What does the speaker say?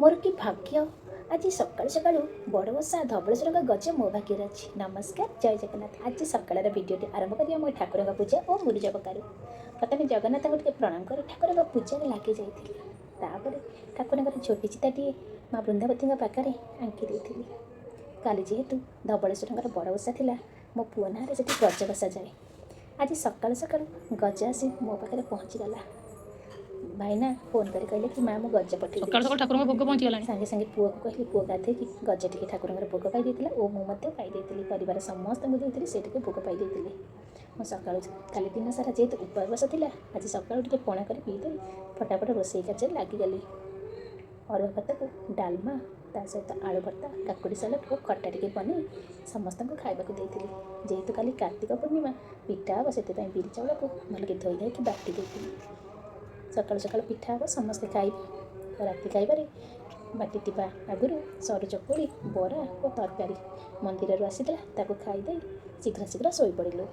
ମୋର କି ଭାଗ୍ୟ, ଆଜି ସକାଳୁ ସକାଳୁ ବଡ଼ ଓଷା, ଧବଳେଶ୍ୱରଙ୍କ ଗଜ ମୋ ଭାଗ୍ୟରେ ଅଛି। ନମସ୍କାର, ଜୟ ଜଗନ୍ନାଥ। ଆଜି ସକାଳର ଭିଡ଼ିଓଟି ଆରମ୍ଭ କରିବା ମୋ ଠାକୁରଙ୍କ ପୂଜା ଓ ମୁରୁଜ ପକାରୁ। ପ୍ରଥମେ ଜଗନ୍ନାଥଙ୍କୁ ଟିକେ ପ୍ରଣାମ କରି ଠାକୁରଙ୍କ ପୂଜାରେ ଲାଗି ଯାଇଥିଲି। ତାପରେ ଠାକୁରଙ୍କର ଝୋଟି ଚିତାଟିଏ ମା ବୃନ୍ଦାବତୀଙ୍କ ପାଖରେ ଆଙ୍କି ଦେଇଥିଲି। କାଲି ଯେହେତୁ ଧବଳେଶ୍ୱରଙ୍କର ବଡ଼ ଓଷା ଥିଲା, ମୋ ପୁଅ ନାଁରେ ସେଠି ଗଜ ବସାଯାଏ। ଆଜି ସକାଳୁ ସକାଳୁ ଗଜ ଆସି ମୋ ପାଖରେ ପହଞ୍ଚିଗଲା। ଭାଇନା ଫୋନ୍ କରି କହିଲେ କି ମା, ମୁଁ ଗଜ ପଠେଇ ସକାଳୁ ସକାଳୁ ଠାକୁରଙ୍କ ଭୋଗ ପହଞ୍ଚିଗଲାଣି। ସାଙ୍ଗେ ସାଙ୍ଗେ ପୁଅକୁ କହିଲି। ପୁଅ ଗାଧେଇକି ଗଜ ଟିକେ ଠାକୁରଙ୍କର ଭୋଗ ପାଇ ଦେଇଥିଲା ଓ ମୁଁ ମଧ୍ୟ ପାଇ ଦେଇଥିଲି। ପରିବାର ସମସ୍ତଙ୍କୁ ଦେଇଥିଲି, ସେ ଟିକେ ଭୋଗ ପାଇ ଦେଇଥିଲେ। ମୁଁ ସକାଳୁ କାଲି ଦିନ ସାରା ଯେହେତୁ ଉପବାସ ଥିଲା, ଆଜି ସକାଳୁ ଟିକେ ପଣା କରି ପିଇଦେଇ ଫଟାଫଟ ରୋଷେଇ କାର୍ଯ୍ୟରେ ଲାଗିଗଲି। ଅରୁଆ ଭାତକୁ ଡାଲମା, ତା ସହିତ ଆଳୁ ଭର୍ତ୍ତା, କାକୁଡ଼ି ସାଲାଡ଼ ଓ ଖଟା ଟିକେ ବନେଇ ସମସ୍ତଙ୍କୁ ଖାଇବାକୁ ଦେଇଥିଲି। ଯେହେତୁ କାଲି କାର୍ତ୍ତିକ ପୂର୍ଣ୍ଣିମା ପିଠା ହେବ, ସେଥିପାଇଁ ବିରି ଚାଉଳକୁ ଭଲକି ଧୋଇ ଧାଇକି ବାଟି ଦେଇଥିଲି। ସକାଳୁ ସକାଳୁ ପିଠା ହେବ, ସମସ୍ତେ ଖାଇବେ। ରାତି ଖାଇବାରେ ବାଟିଥିବା ଆଗରୁ ସରୁ ଚକୁଳି, ବରା ଓ ତରକାରୀ ମନ୍ଦିରରୁ ଆସିଥିଲା, ତାକୁ ଖାଇଦେଇ ଶୀଘ୍ର ଶୀଘ୍ର ଶୋଇପଡ଼ିଲୁ।